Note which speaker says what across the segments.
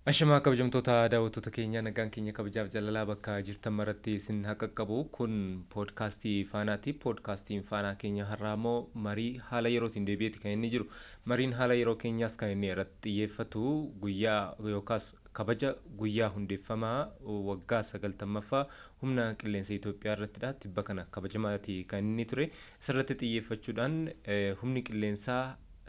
Speaker 1: Ashamaa kabajamtoota daawwattoota keenyaa, nagaan keenya kabajaaf jaalalaa bakka jirtan maratti isin haa qaqqabu. Kun poodkaastii Faanaati. Poodkaastiin Faanaa keenya har'aa immoo marii haala yerootiin deebi'eeti kan inni jiru. Mariin haala yeroo keenyaas kan inni irratti xiyyeeffatu guyyaa yookaas kabaja guyyaa hundeeffamaa waggaa 90ffaa humna qilleensa Itoophiyaa irrattidha. Tibba kana kabajamaati kan inni ture. Isarratti xiyyeeffachuudhaan humni qilleensaa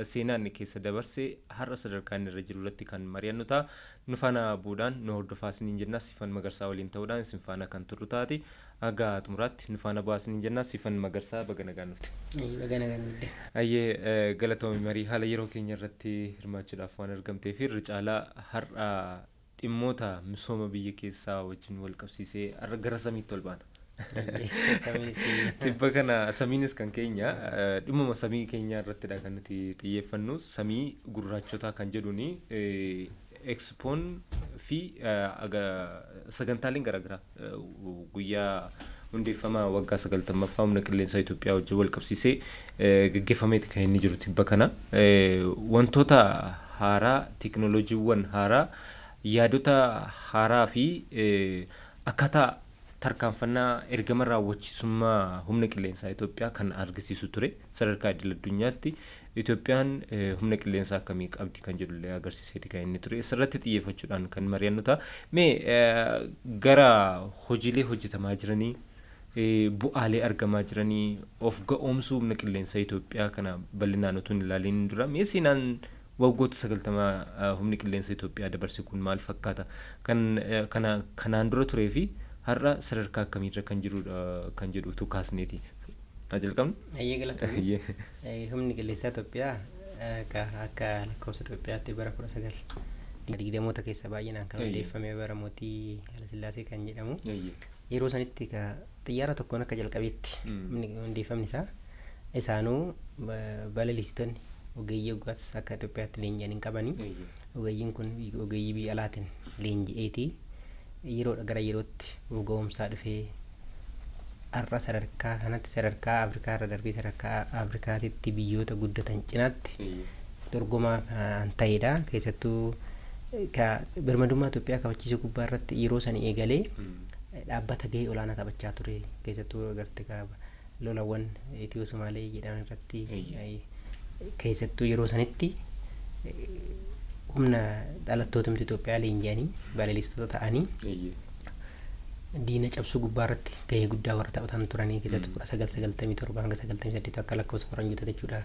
Speaker 1: seenaa inni keessa dabarse, har'a sadarkaa inni irra jiru irratti kan mari'annu ta'a. Nu faana bu'uudhaan nu hordofaa isiniin jenna. Siifan Magarsaa waliin ta'uudhaan isin faana kan turru taati. Haga xumuraatti nu faana bu'aa isiniin jenna. Siifan Magarsaa, baga nagaan dhufte.
Speaker 2: Baga nagaan dhufte.
Speaker 1: Ayyee, galatoomi marii haala yeroo keenya irratti hirmaachuudhaaf waan argamteef. Irra caalaa har'a dhimmoota misooma biyya keessaa wajjin wal qabsiisee har'a gara samiitti ol baana.
Speaker 2: Samiinis keenya.
Speaker 1: Tibba kana samiinis kan keenya, dhimmuma samii keenyaa irrattidha kan nuti xiyyeeffannu. Samii gurraachotaa kan jedhuuni ekspoon fi sagantaaleen garaagaraa guyyaa hundeeffama waggaa 90ffaa humna qilleensaa Itoophiyaa wajjin wal qabsiisee gaggeeffameeti kan inni jiru tibba kana. Wantoota haaraa, teekinooloojiiwwan haaraa, yaadota haaraa fi akkaataa tarkaanfannaa ergama raawwachiisummaa humna qilleensaa Itoophiyaa kan argisiisu ture. Sadarkaa idil addunyaatti Itoophiyaan humna qilleensaa akkamii qabdi kan jedhullee agarsiiseeti kan inni ture. Isarratti xiyyeeffachuudhaan kan mari'annu ta'a. Mee gara hojiilee hojjetamaa jiranii, bu'aalee argamaa jiranii, of ga'oomsuu humna qilleensaa Itoophiyaa kana bal'inaan utuu hin ilaaliin dura, mee seenaan waggoota 90 humni qilleensa Itoophiyaa dabarse kun maal fakkaata? Kan kana kanaan dura turee fi har'a sadarkaa akkamiirra kan jirudha kan jedhu utuu kaasneeti. Haa jalqabnu?
Speaker 2: Ayyee, galatoomi. Humni qilleensaa Itoophiyaa akka lakkoofsa Itoophiyaatti bara 1920moota keessa baay'inaan kan hundeeffame, bara mootii Hayilasillaasee kan jedhamu. Yeroo sanitti xiyyaara tokkoon akka jalqabeetti humni hundeeffamni isaa, isaanuu balaliistonni ogeeyyii waggaas akka Itoophiyaatti leenji'an hin qabani. Ogeeyyiin kun ogeeyyii biyya alaatiin leenji'eeti yeroodha gara yerootti ga'umsaa dhufee har'a sadarkaa kanatti, sadarkaa Afrikaa irra darbee sadarkaa Afrikaatitti biyyoota guddatan cinaatti dorgomaa kan ta'edha. Keessattuu birmadummaa Itoophiyaa kabachiisuu gubbaa irratti yeroo sanii eegalee dhaabbata gahee olaanaa taphachaa ture. Keessattuu agarte lolawwan Itiyoo Sumaalee jedhaman irratti, keessattuu yeroo sanitti humna dhalattoota Itoophiyaa leenji'anii balaliistota ta'anii diina cabsuu gubbaa irratti gahee guddaa warra taphatan turanii. Keessattuu 1997 hanga 98 akka lakkoofsa faranjoota jechuudha,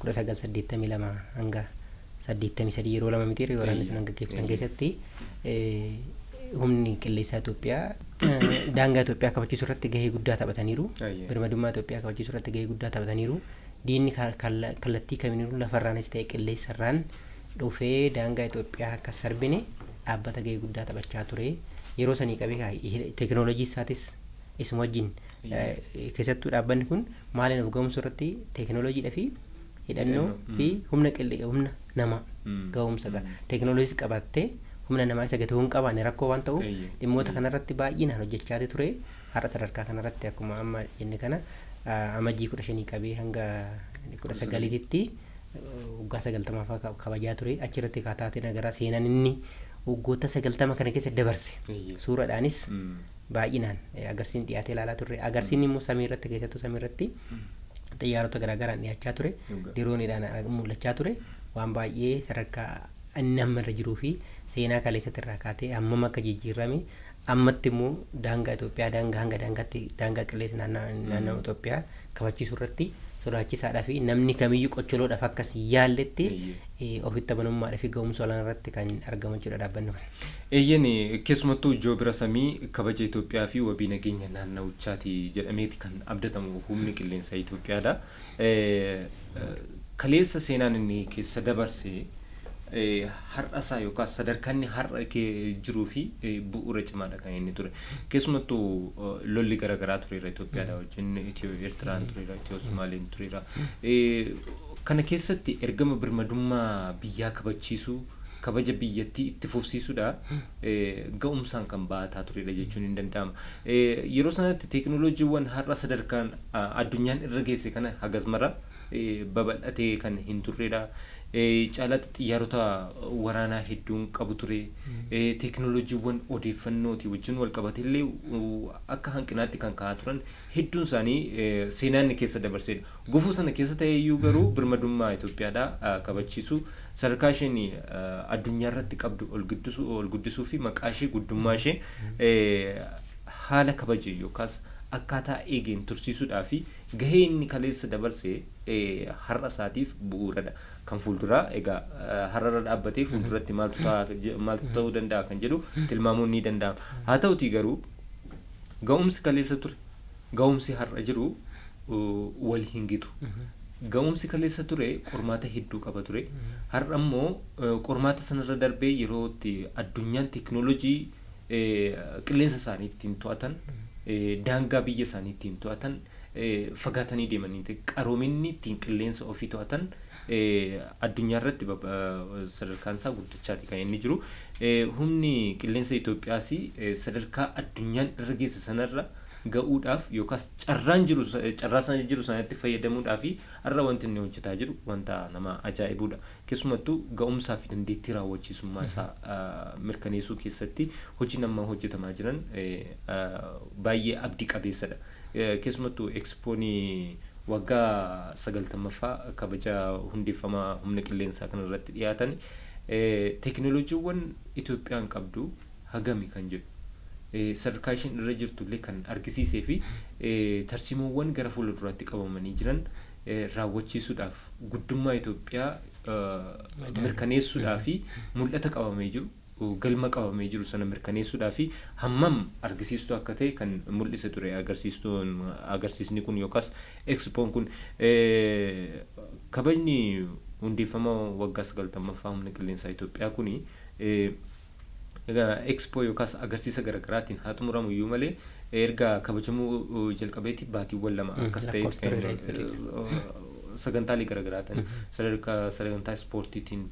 Speaker 2: 1982 hanga 83, yeroo lama miti waraanni sun gaggeessan keessatti humni qilleensaa Itoophiyaa daangaa Itoophiyaa kabachiisuu irratti gahee guddaa taphataniiru. Birmadummaa Itoophiyaa kabachiisuu irratti gahee guddaa taphataniiru. Diinni kallattii kamiinuu lafarraanis ta'e qilleensarraan dhufee daangaa Itoophiyaa akka sarbine dhaabbata gahee guddaa taphachaa ture. Yeroo sanii qabee teekinooloojii isaatis isuma wajjin, keessattuu dhaabbanni kun maaliin of ga'umsuu irratti teekinooloojiidhaa fi hidhannoo fi humna humna namaa ga'umsa teekinooloojiis qabaattee humna namaa isa gatuu hin qabaanne rakkoo waan ta'uuf, dhimmoota kanarratti baay'inaan hojjechaa ture. Har'a sadarkaa kanarratti akkuma amma jenne kana Amajjii 15 qabee hanga 19tti waggaa 90ffaa kabajaa ture. Achirratti kaataateen agaraa seenaan inni waggoota 90 kana keessa dabarse suuraadhaanis baay'inaan agarsiisni dhiyaatee ilaalaa turre. Agarsiisni immoo samii irratti, keessattuu samii irratti xiyyaarota garaagaraan dhiyaachaa ture, dirooniidhaan mul'achaa ture. Waan baay'ee sadarkaa inni amma irra jiruu fi seenaa kaleessatti irraa kaatee hammam akka jijjiirame, ammatti immoo daangaa Itoophiyaa daangaa hanga daangaatti daangaa qilleensa naannoo Itoophiyaa kabachiisuu irratti sodaachisaadhaa fi namni kamiyyuu qocholoodhaaf akkas yaalletti ofitti amanamummaadhaa fi ga'umsa olaanaa irratti kan argamu jechuudha dhaabbanni kun.
Speaker 1: Eeyyeen, keessumattuu joobira samii, kabaja Itoophiyaa fi wabii nageenya naannawichaati jedhameeti kan abdatamu humni qilleensaa Itoophiyaadha. Kaleessa seenaan inni keessa dabarse har'asaa yookaan sadarkaa inni har'a jiruu fi bu'uura cimaadha kan inni ture. Keessumattuu lolli garaagaraa tureera Itoophiyaadha wajjin, Itiyoo Eertiraan tureera, Itiyoo Sumaaleen tureera. Kana keessatti ergama birmadummaa biyyaa kabachiisuu, kabaja biyyattii itti fufsiisuudha ga'umsaan kan ba'ataa turedha jechuun hin danda'ama. Yeroo sanatti teekinooloojiiwwan har'a sadarkaan addunyaan irra geesse kana hagas mara babal'atee kan hin turredha. Caalaatti xiyyaarota waraanaa hedduun qabu ture. Teekinooloojiiwwan odeeffannootii wajjin wal qabate illee akka hanqinaatti kan ka'aa turan hedduun isaanii seenaa inni keessa dabarsedha. Gufuu sana keessa ta'e iyyuu garuu birmadummaa Itoophiyaadhaa kabachiisu, sadarkaa isheen addunyaa irratti qabdu ol guddisuu fi maqaa ishee, guddummaa ishee haala kabaje yookaas akkaataa eegeen tursiisuudhaa fi gahee inni kaleessa dabarse har'a isaatiif bu'uuradha. Kan fuulduraa egaa har'arra dhaabbatee fuulduratti maaltu ta'uu danda'a kan jedhu tilmaamuun ni danda'ama. Haa ta'utii garuu ga'umsi kaleessa ture, ga'umsi har'a jiru wal hin gitu. Ga'umsi kaleessa ture qormaata hedduu qaba ture. Har'a immoo qormaata sanarra darbee yeroo itti addunyaan teekinooloojii qilleensa isaanii ittiin to'atan, daangaa biyya isaanii ittiin to'atan, fagaatanii deemanii qaroominni ittiin qilleensa ofii to'atan addunyaa irratti sadarkaan isaa guddachaati kan inni jiru. Humni qilleensa Itoophiyaas sadarkaa addunyaan irra geesse sanarra ga'uudhaaf yookaas carraan jiru, carraa sana jiru sanatti fayyadamuudhaaf har'a wanti inni hojjetaa jiru wanta nama ajaa'ibudha. Keessumattuu ga'umsaa fi dandeettii raawwachiisummaa isaa mirkaneessuu keessatti hojiin amma hojjetamaa jiran baay'ee abdii qabeessadha. Keessumattuu ekspoonii waggaa 90ffaa kabaja hundeeffama humna qilleensaa kanarratti dhiyaatan teekinooloojiiwwan Itoophiyaan qabdu hagami kan jedhu, sadarkaa isheen irra jirtu illee kan argisiisee fi tarsiimoowwan gara fuulduraatti qabamanii jiran raawwachiisuudhaaf, guddummaa Itoophiyaa mirkaneessuudhaa fi mul'ata qabamee jiru, galma qabamee jiru sana mirkaneessuudhaa fi hammam argisiistuu akka ta'e kan mul'ise ture agarsiistuun, agarsiisni kun yookaas ekspoon kun. Kabajni hundeeffama waggaa 90ffaa humna qilleensaa Itoophiyaa kuni egaa ekspoo yookaas agarsiisa garaagaraatiin haa xumuramu iyyuu malee, erga kabajamuu jalqabeeti baatiiwwan 2 akkas ta'e.
Speaker 2: Lakkoofsa tureera, sirriidha.
Speaker 1: Sagantaalee garaagaraatiin, sadarkaa sagantaa ispoortiitiin,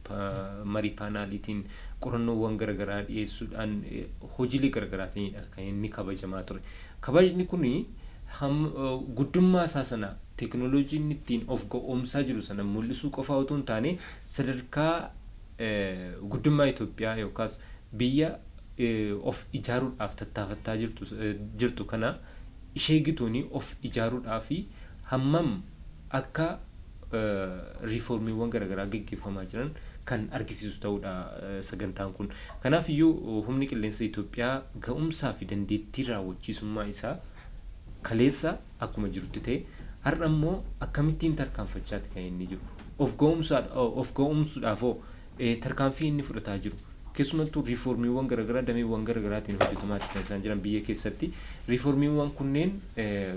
Speaker 1: marii paanaaliitiin, qorannoowwan garaagaraa dhiyeessuudhaan, hojiilee garaagaraatiinidha kan inni kabajamaa ture. Kabajni kuni guddummaa isaa sana, teekinooloojiin ittiin of ga'oomsaa jiru sana mul'isuu qofa otoo hin taane, sadarkaa guddummaa Itoophiyaa yookaas biyya of ijaaruudhaaf tattaafattaa jirtu kana ishee gituun of ijaaruudhaaf fi hammam akka riiformiiwwan garaagaraa gaggeeffamaa jiran kan argisiisu ta'uudha sagantaan kun. Kanaaf iyyuu humni qilleensa Itoophiyaa ga'umsaa fi dandeettii raawwachiisummaa isaa kaleessa akkuma jirutti ta'e, har'a immoo akkamittiin tarkaanfachaati kan inni jiru. Of ga'umsuudhaaf hoo tarkaanfii inni fudhataa jiru. Keessumattuu riiformiiwwan garaagaraa dameewwan garaagaraatiin hojjetamaati kan isaan jiran biyya keessatti. Riiformiiwwan kunneen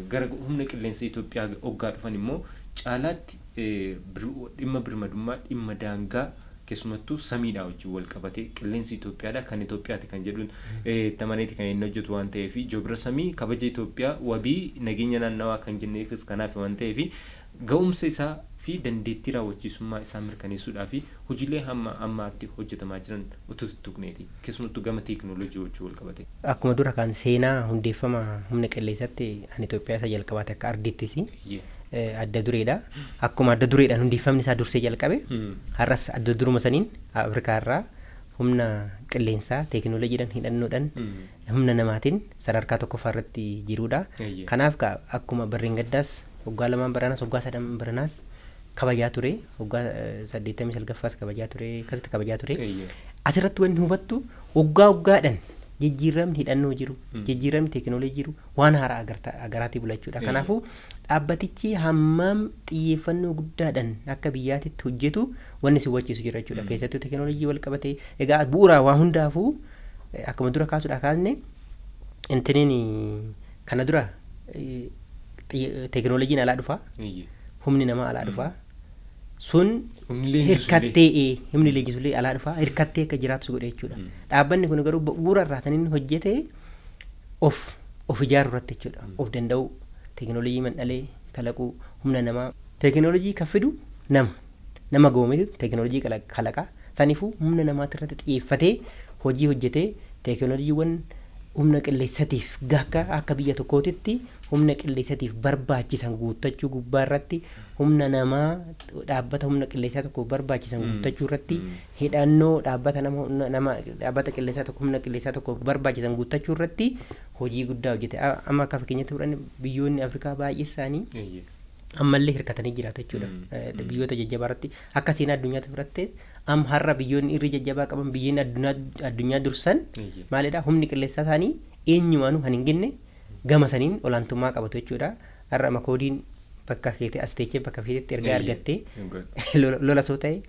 Speaker 1: gara humna qilleensa Itoophiyaa hoggaa dhufan immoo caalaatti dhimma birmadummaa, dhimma daangaa, keessumattuu samiidhaa wajjin wal qabatee, qilleensi Itoophiyaadha, kan Itoophiyaati kan jedhuun itti amaneeti kan inni hojjetu waan ta'eef, joobira samii kabaja Itoophiyaa, wabii nageenya naannawaa kan jenneefis kanaaf waan ta'eef, ga'umsa isaa fi dandeettii raawwachiisummaa isaa mirkaneessuudhaa fi hojiilee hamma ammaatti hojjetamaa jiran utuu tuttuqneeti, keessumattuu gama teekinooloojii wajjin wal qabate.
Speaker 2: Akkuma dura kan seenaa hundeeffama humna qilleensatti an Itoophiyaa isa jalqabaate, akka ardiittis adda dureedha. Akkuma adda dureedhaan hundeeffamni isaa dursee jalqabe, har'as adda duruma saniin Afrikaa irraa humna qilleensaa teekinooloojiidhaan, hidhannoodhaan, humna namaatiin sadarkaa tokkoffaa irratti jirudha. Kanaaf akkuma barreen gaddaas waggaa 2n baranaas, waggaa 3n baranaas kabajaa ture, waggaa 89ffaas kabajaa ture, akkasitti kabajaa ture. Asirratti wanni hubattu, waggaa waggaadhaan jijjiiramni hidhannoo jiru, jijjiiramni teekinooloojii jiru waan haaraa agaraatii bulachuudha. Kanaafuu dhaabbatichi hammam xiyyeeffannoo guddaadhaan akka biyyaatitti hojjetu wanni si hubachiisu jira jechuudha. Keessattuu teekinooloojii wal qabatee egaa bu'uura waa hundaafuu, akkuma dura kaasuudha kaasne, intiniin kana dura teekinooloojiin alaa dhufa, humni namaa alaa dhufa. Sun
Speaker 1: Humni leenjisullee.
Speaker 2: Hirkattee, humni leenjisullee alaa dhufa, hirkattee akka jiraatu si godhe jechuudha. Dhaabbanni kun garuu bu'uura irraa kan inni hojjete of ijaaruu irratti jechuudha. Of danda'uu, teekinooloojii mandhalee kalaquu, humna namaa. Teekinooloojii kan fidu nama. Nama goometu teekinooloojii kalaqa. Saniifuu humna namaati irratti xiyyeeffatee hojii hojjetee teekinooloojiiwwan Humna qilleensatiif akka biyya tokkootitti humna qilleensatiif barbaachisan guuttachuu gubbaa irratti, humna namaa dhaabbata humna qilleensaa tokko barbaachisan guuttachuu irratti, hidhannoo dhaabbata nama dhaabbata qilleensaa tokko humna qilleensaa tokko barbaachisan guuttachuu irratti hojii guddaa hojjete. Amma akka fakkeenyatti fudhanne, biyyoonni Afrikaa baay'ee isaanii ammallee hirkatanii jiraatu jechuudha. Biyyoota jajjabaa irratti akka seenaa addunyaatti fudhatte, amma har'a biyyoonni irri jajjabaa qaban, biyyoonni addunyaa dursan maalidha, humni qilleensaa isaanii eenyumaanuu kan hin genne gama saniin olaantummaa qabatu jechuudha. Har'a makoodiin bakka feete as teechee bakka feetetti ergaa argattee, lola soo ta'e,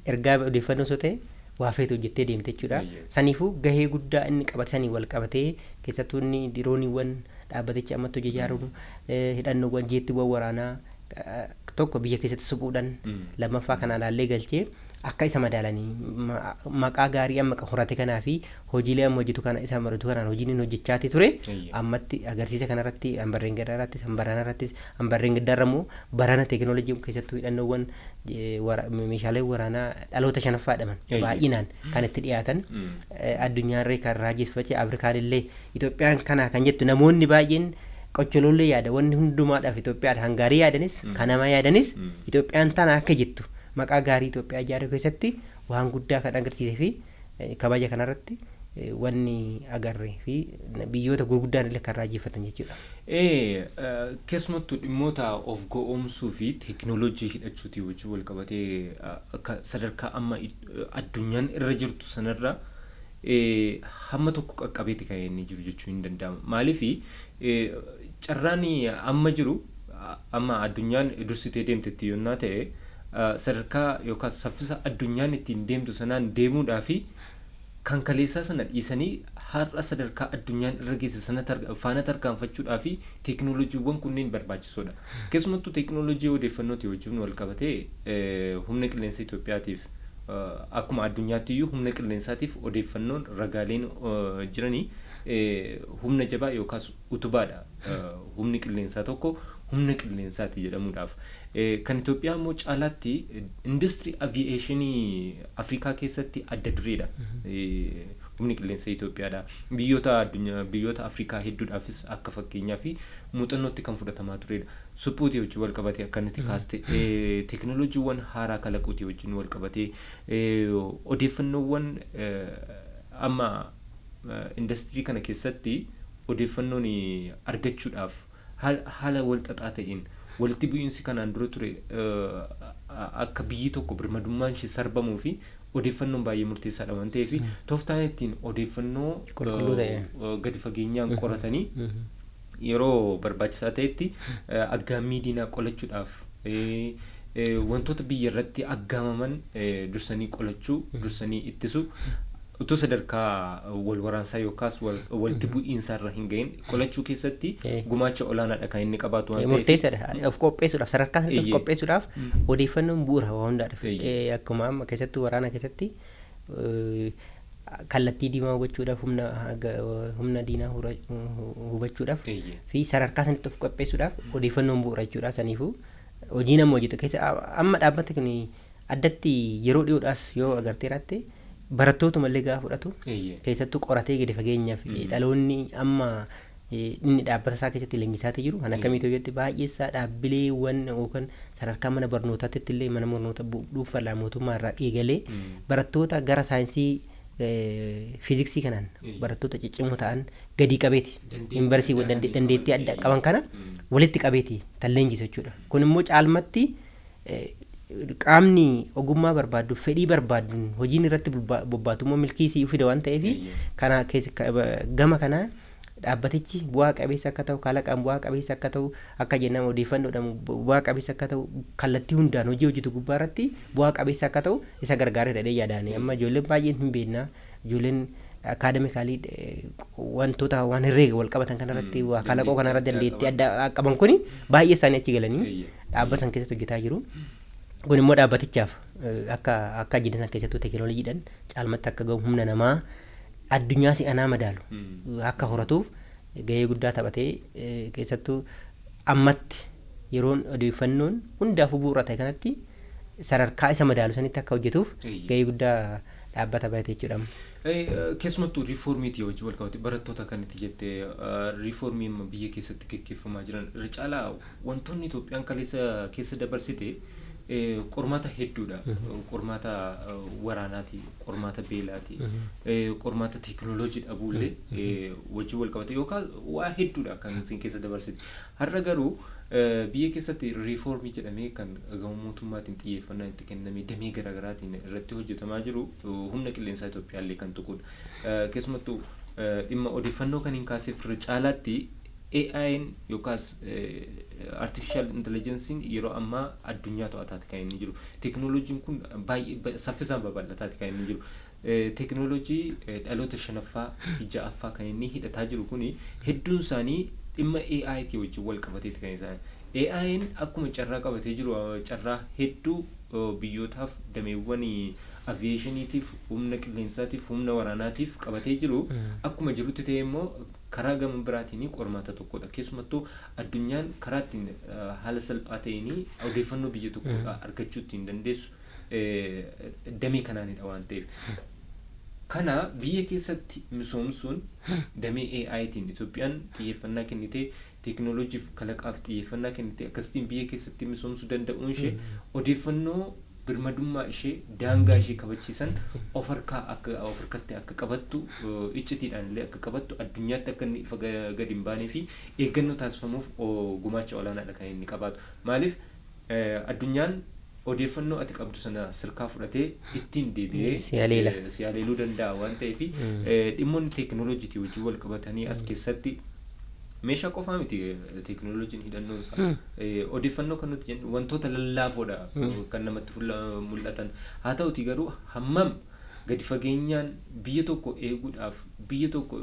Speaker 2: ergaa odeeffannoo soo ta'e, waa feetu hojjettee deemte jechuudha. Saniifuu gahee guddaa inni qabate sanii wal qabatee, keessattuu inni dirooniiwwan dhaabbatichi ammatti hojii ijaaruun, hidhannoowwan jeettiiwwan waraanaa tokko biyya keessatti suphuudhaan, lammaffaa kana alaallee galchee akka isa madaalanii maqaa gaarii amma horate kanaa fi hojiilee amma hojjetu kana isa maratu kanaan hojiin inni hojjechaati ture ammatti agarsiisa kanarratti, hambarreen gaddaa irrattis, hambarana irrattis, hambarreen gaddaa irra immoo barana teekinooloojii keessattuu hidhannoowwan meeshaalee waraanaa dhaloota shanaffaa jedhaman baay'inaan kan itti dhiyaatan, addunyaarree kan raajeffachee, Afrikaan illee Itoophiyaan kana kan jettu, namoonni baay'een qocholollee yaada wanni hundumaadhaaf Itoophiyaadha. Kan gaarii yaadanis, kan hamaa yaadanis, Itoophiyaan tana akka jettu maqaa gaarii Itoophiyaa ijaaruu keessatti waan guddaa kan agarsiisee fi kabaja kanarratti wanni agarree fi biyyoota gurguddaan illee kan raajeffatan jechuudha.
Speaker 1: Keessumattuu dhimmoota of go'oomsuu fi teekinooloojii hidhachuutii wajjin wal qabatee, akka sadarkaa amma addunyaan irra jirtu sanarra hamma tokko qaqqabeeti kan inni jiru jechuun hin danda'amu. Maaliif, carraan amma jiru, amma addunyaan dursitee deemtetti yonnaa ta'e, sadarkaa yookaan saffisa addunyaan ittiin deemtu sanaan deemuudhaa fi kan kaleessaa sana dhiisanii har'a sadarkaa addunyaan irra geesse sana faana tarkaanfachuudhaa fi teekinooloojiiwwan kunneen barbaachisoodha. Keessumattuu teekinooloojii odeeffannootii wajjin wal qabatee, humna qilleensa Itoophiyaatiif, akkuma addunyaatti iyyuu humna qilleensaatiif odeeffannoon ragaaleen jiranii humna jabaa yookaas utubaadha. Humni qilleensaa tokko humna qilleensaati jedhamuudhaaf. Kan Itoophiyaa immoo caalaatti industirii aviyeeshinii Afrikaa keessatti adda dureedha. Humni qilleensa Itoophiyaadha. Biyyoota addunyaa, biyyoota Afrikaa hedduudhaafis akka fakkeenyaa fi muuxannootti kan fudhatamaa turedha. Suphuutii wajjin wal qabatee akka inni kaaste, teekinooloojiiwwan haaraa kalaquutii wajjin wal qabatee, odeeffannoowwan amma industirii kana keessatti odeeffannoon argachuudhaaf haala wal xaxaa ta'een, walitti bu'iinsi kanaan dura ture akka biyyi tokko birmadummaan ishee sarbamuu fi odeeffannoon baay'ee murteessaadha waan ta'eef, tooftaan ittiin odeeffannoo
Speaker 2: qulqulluu ta'e
Speaker 1: gadi fageenyaan qoratanii yeroo barbaachisaa ta'etti aggaammii diinaa qolachuudhaaf, wantoota biyya irratti aggaamaman dursanii qolachuu, dursanii ittisu, utuu sadarkaa wal waraansaa yookaas walitti bu'iinsaa irra hin gahin qolachuu keessatti gumaacha olaanaadha kan inni qabaatu waan ta'eef.
Speaker 2: Murteessaadha. Of qopheessuudhaaf, sadarkaa sanatti of qopheessuudhaaf odeeffannoon bu'uura waa hundaadhaaf. Akkuma amma keessattuu waraana keessatti kallattii diimaa hubachuudhaaf, humna diinaa hubachuudhaaf fi sadarkaa sanitti of qopheessuudhaaf odeeffannoon bu'uura jechuudha. Saniifuu hojii nama hojjetu keessa amma dhaabbata kun addatti yeroo dhiyoodhaas yoo agarteeratte, barattootuma illee gaafa fudhatu, keessattuu qoratee gadi fageenyaaf dhaloonni amma inni dhaabbata isaa keessatti leenjisaatii jiru kan akkamii Itoophiyaatti baay'ee isaa dhaabbileewwan yookaan sadarkaa mana barnootaatti illee, mana barnoota dhuunfaa mootummaa irraa eegalee barattoota gara saayinsii fiiziksii kanaan barattoota ciccimoo ta'an gadi qabeeti yuunivarsiitii dandeettii adda qaban kana walitti qabeeti tan leenjisu jechuudha. Kun immoo caalmatti qaamni ogummaa barbaaddu, fedhii barbaaddu hojiin irratti bobbaatu immoo milkii sii fida waan ta'eef, kana gama kanaa dhaabbatichi bu'aa qabeessa akka ta'u, kalaqaan bu'aa qabeessa akka ta'u, akka jennaan odeeffannoodhaan bu'aa qabeessa akka ta'u, kallattii hundaan hojii hojjetu gubbaa irratti bu'aa qabeessa akka ta'u isa gargaareera jedhee yaadaani. Amma ijoolleen baay'een hin beekna, ijoolleen academically wantoota waan herreega wal qabatan kanarratti, waa kalaqoo kanarratti dandeettii adda qaban kuni baay'ee isaanii achi galanii dhaabbatan keessatti hojjetaa jiru. Kun immoo dhaabbatichaaf akka jenna san keessattuu teekinooloojiidhaan caalmatti akka gahu, humna namaa addunyaa si'anaa madaalu akka horatuuf gahee guddaa taphatee, keessattuu ammatti yeroon odeeffannoon hundaafuu bu'uura ta'e kanatti sadarkaa isa madaalu sanitti akka hojjetuuf gahee guddaa dhaabbata bahate jechuudha.
Speaker 1: Keessumattuu riiformiitii wajjin wal qabate barattoota kanatti jettee, riiformii amma biyya keessatti gaggeeffamaa jiran irra caalaa wantoonni Itoophiyaan kaleessa keessa dabarsite qormaata hedduudha. Qormaata waraanaati, qormaata beelaati, qormaata teekinooloojii dhabuullee wajjin wal qabate yookaan waa hedduudha kan isin keessa dabarsite. Har'a garuu biyya keessatti riiformii jedhamee kan gama mootummaatiin xiyyeeffannaa itti kennamee damee garaagaraatiin irratti hojjetamaa jiru humna qilleensaa Itoophiyaallee kan tuqudha. Keessumattuu dhimma odeeffannoo kan hin kaaseef irra caalaatti AI'n yookaas artificial intelligence'n yeroo ammaa addunyaa to'ataati kan inni jiru. Teekinooloojiin kun baay'ee saffisaan babal'ataati kan inni jiru. Teekinooloojii dhaloota shanaffaa fi ja'affaa kan inni hidhataa jiru kuni hedduun isaanii dhimma AI tii wajjin wal qabateeti kan isaan. AI'n akkuma carraa qabatee jiru, carraa hedduu biyyootaaf, dameewwan aviyeeshiniitiif, humna qilleensaatiif, humna waraanaatiif qabatee jiru akkuma jirutti ta'e immoo karaa gama biraatiin qormaata tokkodha. Keessumattuu addunyaan karaa ittiin haala salphaa ta'een odeeffannoo biyya tokko argachuu ittiin dandeessu damee kanaanidha waan ta'eef. Kana biyya keessatti misoomsuun damee AItiin Itoophiyaan xiyyeeffannaa kennitee, teekinooloojiif kalaqaaf xiyyeeffannaa kennitee, akkasitiin biyya keessatti misoomsuu danda'uun ishee odeeffannoo birmadummaa ishee, daangaa ishee kabachiisan of harkaa akka of harkatti akka qabattu, iccitiidhaan illee akka qabattu, addunyaatti akka inni ifa gadi hin baanee fi eeggannoo taasifamuuf gumaacha olaanaadha kan inni qabaatu. Maaliif, addunyaan odeeffannoo ati qabdu sana sirkaa fudhatee ittiin deebi'ee
Speaker 2: si haleela.
Speaker 1: Si haleeluu danda'a waan ta'eef, dhimmoonni teekinooloojiitii wajjin wal qabatanii as keessatti meeshaa qofaa miti teekinooloojiin hidhannoon isaa. Odeeffannoo kan nuti jennu wantoota lallaafoodha kan namatti mul'atan. Haa ta'uti garuu hammam gadi fageenyaan biyya tokko eeguudhaaf, biyya tokko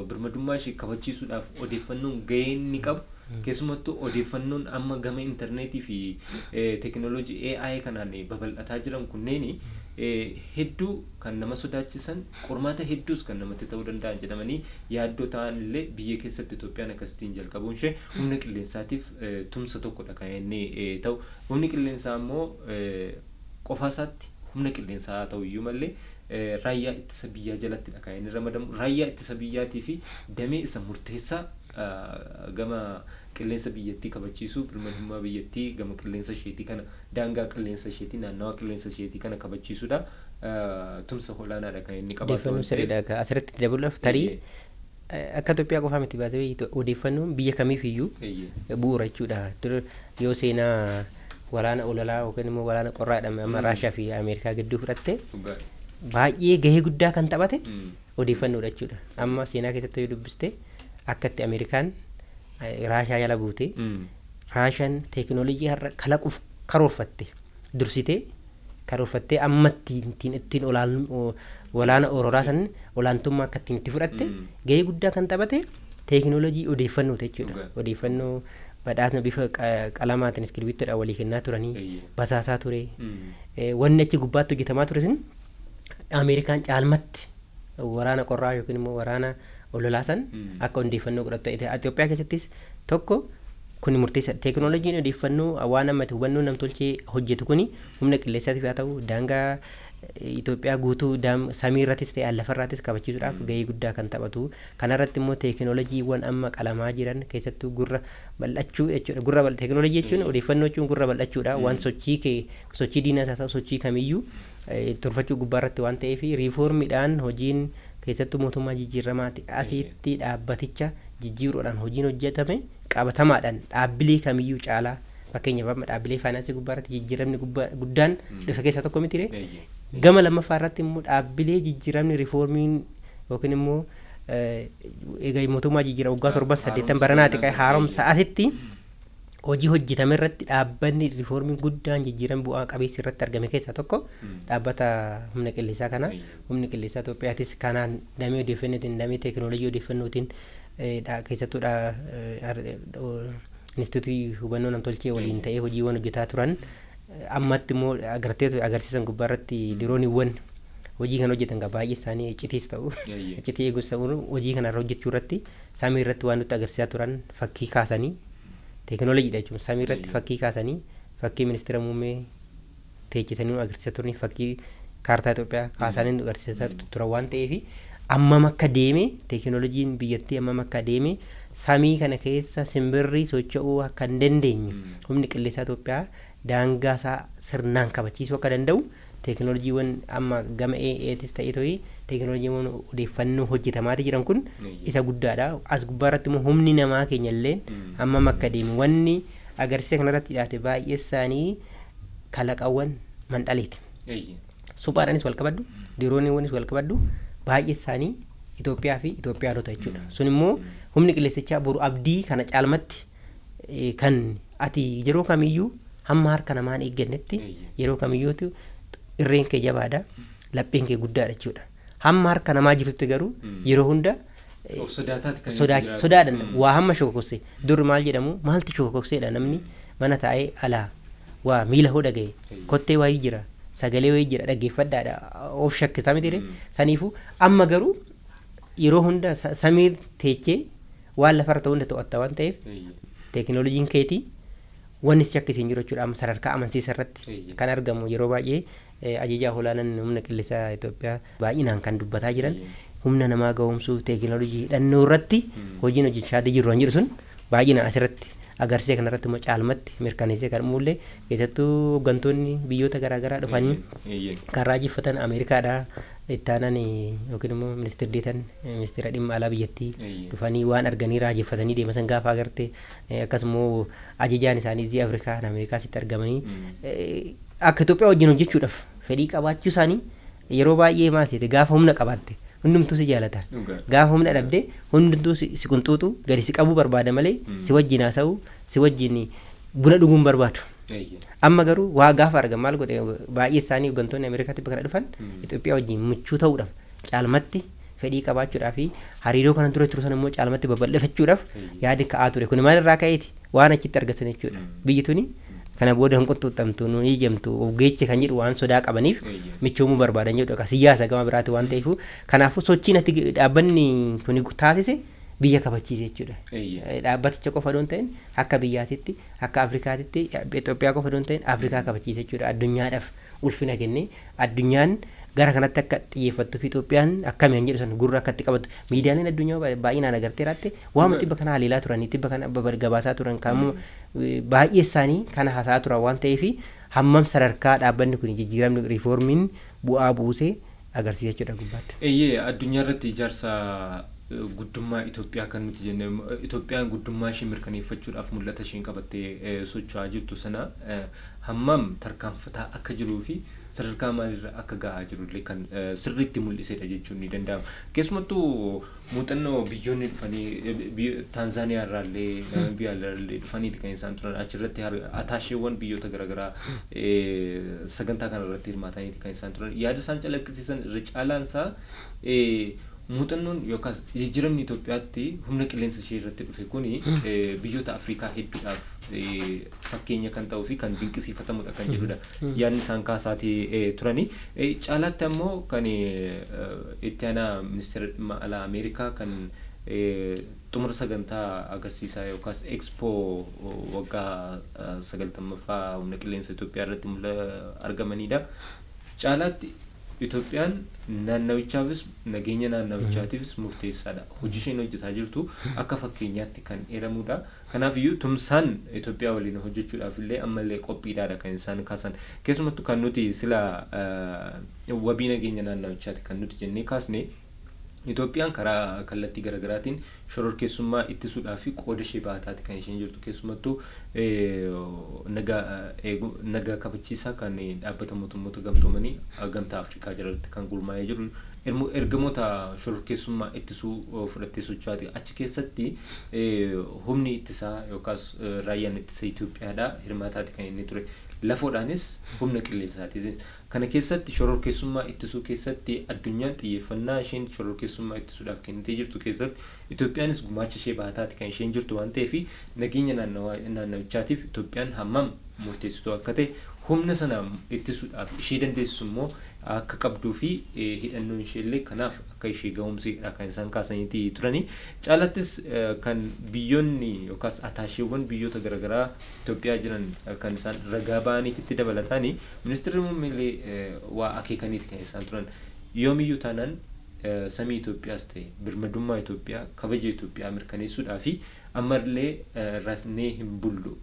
Speaker 1: birmadummaa ishee kabachiisuudhaaf odeeffannoon gahee inni qabu, keessumattuu odeeffannoon amma gama intarneetii fi teekinooloojii AI kanaan babal'ataa jiran kunneen hedduu kan nama sodaachisan, qormaata hedduus kan namatti ta'uu danda'an jedhamanii yaaddoo ta'an illee, biyya keessatti Itoophiyaan akkasitiin jalqabuun ishee humna qilleensaatiif tumsa tokkodha kan inni ta'u. Humni qilleensaa immoo qofaa isaatti humna qilleensaa haa ta'u iyyuu malee raayyaa ittisa biyyaa jalattidha kan inni ramadamu. Raayyaa ittisa biyyaatii fi damee isa murteessaa gama qilleensa biyyattii kabachiisuu, birmadummaa biyyattii gama qilleensa isheetii kana, daangaa qilleensa isheetii, naannawa qilleensa isheetii kana kabachiisuudha. Tumsa olaanaadha kan inni qabaatu
Speaker 2: Odeeffannoo
Speaker 1: waan ta'eef.
Speaker 2: Sirriidha. Asirratti dabaluudhaaf tarii akka Itoophiyaa qofaa miti baasee odeeffannoon biyya kamiif iyyuu bu'uura jechuudha. Dur yoo seenaa waraana ololaa yookiin immoo waraana qorraa jedhame amma Raashaa fi Ameerikaa gidduu fudhatte, baay'ee gahee guddaa kan taphate odeeffannoodha jechuudha. Amma seenaa keessatti yoo dubbiste akka itti Ameerikaan Raashaa jala buute, Raashaan teekinooloojii har'a kalaquuf karoorfatte dursitee karoorfattee amma ittiin waraana ololaa san olaantummaa akka ittiin itti fudhatte gahee guddaa kan taphate teekinooloojii odeeffannooti jechuudha. Odeeffannoo badhaasna bifa qalamaatiin iskirbiittoodhaan walii kennaa turanii basaasaa ture. Wanni achi gubbaatti hojjetamaa ture sun Ameerikaan caalmatti waraana qorraa yookiin immoo waraana ololaa san akka odeeffannoo godhattu ta'e. Itoophiyaa keessattis tokko kun murteessa. Teekinooloojiin odeeffannoo waan amma hubannoo namtolchee hojjetu kuni humna qilleensaatiif haa ta'u, daangaa Itoophiyaa guutuu samii irrattis ta'e lafarraattis kabachiisuudhaaf gahee guddaa kan taphatu. Kanarratti immoo teekinooloojiiwwan amma qalamaa jiran, keessattuu gurra bal'achuu jechuudha. Gurra teekinooloojii jechuun, odeeffannoo jechuun gurra bal'achuudha. Waan sochii kee, sochii diinaas haa ta'u sochii kamiyyuu turfachuu gubbaarratti waan ta'eef, riifoormiidhaan hojiin keessattuu mootummaa jijjiiramaati asitti dhaabbaticha jijjiiruudhaan hojiin hojjetame qabatamaadhaan dhaabbilee kamiyyuu caalaa, fakkeenyaaf amma dhaabbilee faayinaansii gubbaarratti jijjiiramni guddaan dhufe keessaa tokko miti ree? Gama lammaffaa irratti immoo dhaabbilee jijjiiramni riifoormiin yookiin immoo egaa mootummaa jijjiira waggaa 7 8 baranaati
Speaker 1: haaromsa
Speaker 2: haaromsa asitti hojii hojjetame irratti dhaabbanni riifoormiin guddaan jijjiiramni bu'aa qabeessi irratti argame keessaa tokko dhaabbata humna qilleensaa kana. Humni qilleensaa Itoophiyaatis kanaan damee odeeffannootiin, damee teekinooloojii odeeffannootiin, keessattuu instituutii hubannoo namtolchee waliin ta'ee hojiiwwan hojjetaa turan ammatti immoo agartee agarsiisan gubbaarratti dirooniiwwan hojii kan hojjetan gaa baay'ee isaanii iccitiis ta'u, iccitii eegus ta'u, hojii kanarra hojjechuu irratti samii irratti waan nutti agarsiisaa turan fakkii kaasanii teekinooloojiidha jechuun, samii irratti fakkii kaasanii fakkii ministeera muummee teechisanii nu agarsiisaa turanii fakkii Kaartaa Itoophiyaa kaasanii agarsiisaa turan waan ta'eef, ammam akka deeme teekinooloojiin biyyattii, ammam akka deeme, samii kana keessa simbirri socho'uu akka hin dandeenye, humni qilleensaa Itoophiyaa daangaa isaa sirnaan kabachiisuu akka danda'u, teekinooloojiiwwan amma gama AI'tis ta'ee to'ii teekinooloojiiwwan odeeffannoo hojjetamaati jiran kun isa guddaadha. As gubbaa irratti immoo humni namaa keenya illee hammam akka deemu wanni agarsiisa kanarratti dhiyaate baay'ee isaanii kalaqawwan mandhaleeti. Suphaadhaanis wal qabadhu, dirooniiwwanis wal qabadhu, baay'ee isaanii Itoophiyaa fi Itoophiyaanota jechuudha. Sun immoo humni qilleensichaa boru abdii kana caalmatti kan ati yeroo kamiyyuu hamma harka namaan eeggannetti yeroo kamiyyuutu irreen kee jabaadha, lapheen kee guddaadha jechuudha. Hamma harka namaa jirutti garuu yeroo hunda sodaadhaan waa hamma shokoksee. Dur maal jedhamu, maaltu shokokseedha, namni mana taa'ee alaa waa miila hoo dhagaye, kottee wayii jira, sagalee wayii jira, dhaggeeffadhaadha, of shakkisaa miti. Saniifuu amma garuu yeroo hunda samii teechee waan lafarra ta'u hunda to'atta waan ta'eef, teekinooloojiin keetii wanni si shakkisiin jiru jechuudha. Amma sadarkaa amansiisa irratti kan argamu yeroo baay'ee ajajaa olaanaan humna qilleensaa Itoophiyaa baay'inaan kan dubbataa jiran humna namaa ga'oomsuu, teekinooloojii hidhannoo irratti hojiin hojjechaa jiru kan jedhu sun baay'inaan asirratti agarsiisa kanarratti immoo caalmatti mirkaneessee kan mul'e. Keessattuu hooggantoonni biyyoota garaagaraa dhufanii kan raajeffatan, Ameerikaadhaa itti aanan yookiin immoo ministeerri deetan ministeera dhimma alaa biyyattii dhufanii waan arganii raajeffatanii deeman san gaafa agarte, akkasumas ajajaan isaanii zii Afrikaa Ameerikaasitti argamanii akka Itoophiyaa wajjin hojjechuudhaaf fedhii qabaachuu isaanii. Yeroo baay'ee maal seete, gaafa humna qabaatte hundumtuu si jaalata, gaafa humna dhabde hundumtuu si qunxuuxu, gadi si qabuu barbaada malee si wajjin haasa'uu, si wajjin buna dhuguun barbaadu. Amma garuu waa gaafa argan maal godhe, baay'ee isaanii hooggantoonni Ameerikaatti bakka dhufan Itoophiyaa wajjin michuu ta'uudhaaf caalmatti fedhii qabaachuudhaa fi hariiroo kana dura turu sana immoo caalmatti babal'ifachuudhaaf yaadi ka'aa ture. Kun maal irraa ka'eeti? Waan achitti argatan jechuudha. Biyyi tuni kana booda hin qunxuuxamtu, nu ijamtu, of geeche kan jedhu waan sodaa qabaniif michoomuu barbaadan jedhu. Siyaasa gama biraati waan ta'eef, kanaafuu sochiin ati dhaabbanni kun taasise biyya kabachiise jechuudha. Dhaabbaticha qofa osoo hin ta'in akka biyyaatitti, akka Afrikaatitti, Itoophiyaa qofa osoo hin ta'in Afrikaa kabachiise jechuudha. Addunyaadhaaf ulfina kennee addunyaan gara kanatti akka xiyyeeffattuu fi Itoophiyaan akkami kan jedhu sana gurra akka itti qabattu miidiyaaleen addunyaa baay'inaan agartee raatte waama tibba kana haleelaa turanii, tibba kana gabaasaa turan, kan baay'ee isaanii kana haasa'aa turan waan ta'eef, hammam sadarkaa dhaabbanni kun jijjiiramni riifoormiin bu'aa buusee agarsiisa jechuudha gubbaatti.
Speaker 1: Eeyyee, addunyaa irratti ijaarsa guddummaa Itoophiyaa kan nuti jenne, Itoophiyaan guddummaa ishee mirkaneeffachuudhaaf mul'ata isheen qabattee socho'aa jirtu sana hammam tarkaanfataa akka jiruu fi sadarkaa maalirra akka ga'aa jirullee kan sirriitti mul'isedha jechuun ni danda'ama. Keessumattuu muuxannoo biyyoonni dhufanii Taanzaaniyaa irraallee, Naamibiyaa irraallee dhufaniiti kan isaan turan. Achirratti ataasheewwan biyyoota garaagaraa sagantaa kanarratti hirmaataniiti kan isaan turan. Yaada isaan calaqqisiisan irra caalaan isaa muuxannoon yookaas jijjiiramni Itoophiyaatti humna qilleensa ishee irratti dhufe kuni biyyoota Afrikaa hedduudhaaf fakkeenya kan ta'uu fi kan dinqisiifatamudha kan jedhudha yaadni isaan kaasaatii turani. Caalaatti ammoo kan itti aanaa ministeera dhimma alaa Ameerikaa kan xumura sagantaa agarsiisaa yookaas ekspoo waggaa 90ffaa humna qilleensa Itoophiyaa irratti argamanidha. Caalaatti Itoophiyaan naannawichaafis, nageenya naannawichaatiifis murteessaadha. Hojii isheen hojjetaa jirtu akka fakkeenyaatti kan eeramudha. Kanaaf iyyuu tumsaan Itoophiyaa waliin hojjechuudhaaf illee ammallee qophiidhaadha kan isaan kaasan. Keessumattuu kan nuti sila wabii nageenya naannawichaati kan nuti jennee kaasne, Itoophiyaan karaa kallattii garaagaraatiin shororkeessummaa ittisuudhaaf qooda ishee baataati kan isheen jirtu. Keessumattuu nagaa kabachiisaa kan dhaabbata mootummoota gamtoomanii Gamtaa Afrikaa jalatti kan gurmaa'ee jiru ergamoota shororkeessummaa ittisuu fudhattee socho'aati. Achi keessatti humni ittisaa yookaas raayyaan ittisa Itoophiyaadha hirmaataati kan inni ture. Lafoodhaanis humna qilleensaatis. Kana keessatti shororkeessummaa ittisuu keessatti addunyaan xiyyeeffannaa isheen shororkeessummaa ittisuudhaaf kennitee jirtu keessatti Itoophiyaanis gumaacha ishee baataati kan isheen jirtu waan ta'eef, nageenya naannawichaatiif Itoophiyaan hammam murteessituu akka ta'e, humna sana ittisuudhaaf ishee dandeessisu immoo akka qabduu fi hidhannoon ishee illee kanaaf akka ishee ga'umsiidha kan isaan kaasaniiti turani. Caalattis kan biyyoonni yookaas ataasheewwan biyyoota garaagaraa Itoophiyaa jiran kan isaan ragaa ba'aniif itti dabalataani ministeerri muummee illee waa akeekaniiti kan isaan turan. Yoomiyyuu taanaan samii Itoophiyaas ta'e birmadummaa Itoophiyaa, kabaja Itoophiyaa mirkaneessuudhaa fi ammallee rafnee hin bullu,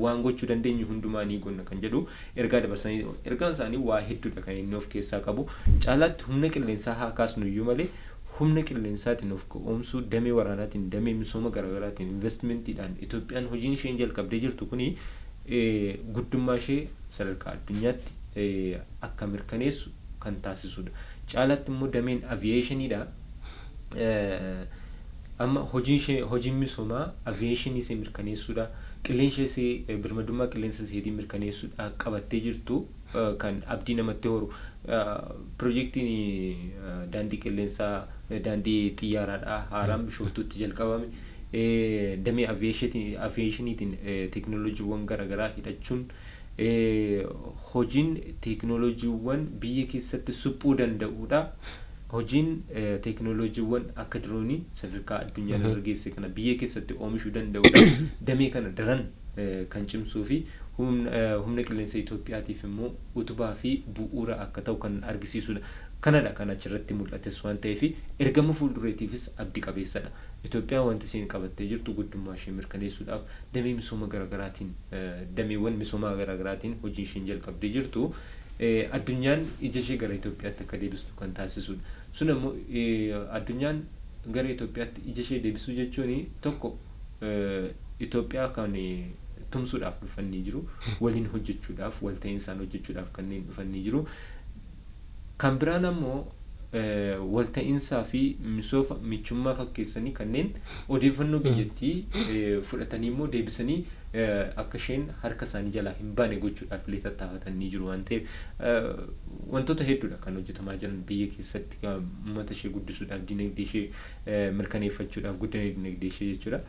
Speaker 1: waan gochuu dandeenyu hundumaa ni goona kan jedhu ergaa dabarsanii, ergaan isaanii waa hedduudha kan inni of keessaa qabu. Caalaatti humna qilleensaa haa kaasnu iyyuu malee, humna qilleensaatiin of ka'oomsuu, damee waraanaatiin, damee misooma garaagaraatiin, investimentiidhaan Itoophiyaan hojiin isheen jalqabdee jirtu kuni guddummaa ishee sadarkaa addunyaatti akka mirkaneessu kan taasisudha. Caalaatti immoo dameen aviyeeshiniidha. Amma hojiin ishee, hojiin misoomaa aviyeeshinii ishee mirkaneessuudha. Qilleensa ishee, birmadummaa qilleensa isheetii mirkaneessuudha qabattee jirtu kan abdii namatti horu. Piroojeektiin daandii qilleensaa, daandii xiyyaaraadha haaraan Bishooftuutti jalqabame. Damee aviyeeshiniitiin teekinooloojiiwwan garaagaraa hidhachuun, hojiin teekinooloojiiwwan biyya keessatti suphuu danda'uudha. Hojiin teekinooloojiiwwan akka diroonii sadarkaa addunyaa irra geesse kana biyya keessatti oomishuu danda'uudha. Damee kana daran kan cimsuu fi humna qilleensa Itoophiyaatiif immoo utubaa fi bu'uura akka ta'u kan argisiisudha. Kanadha kan achirratti mul'ates waan ta'eef, ergama fuuldureetiifis abdii qabeessadha. Itoophiyaan wanti isheen qabattee jirtu guddummaa ishee mirkaneessuudhaaf damee misooma garaagaraatiin, dameewwan misoomaa garaagaraatiin hojii isheen jalqabdee jirtu addunyaan ija ishee gara Itoophiyaatti akka deebistu kan taasisudha. Sun immoo addunyaan gara Itoophiyaatti ija ishee deebisuu jechuun tokko Itoophiyaa kan tumsuudhaaf dhufanii jiru, waliin hojjechuudhaaf, walta'iinsaan hojjechuudhaaf kanneen dhufanii jiru. Kan biraan ammoo walta'iinsaa fi misooma michummaa fakkeessanii kanneen odeeffannoo biyyattii fudhatanii immoo deebisanii akka isheen harka isaanii jalaa hin baane gochuudhaaf illee tattaafatan ni jiru waan ta'eef, wantoota hedduudha kan hojjetamaa jiran biyya keessatti uummata ishee guddisuudhaaf, dinagdee ishee mirkaneeffachuudhaaf, guddina dinagdee ishee jechuudha.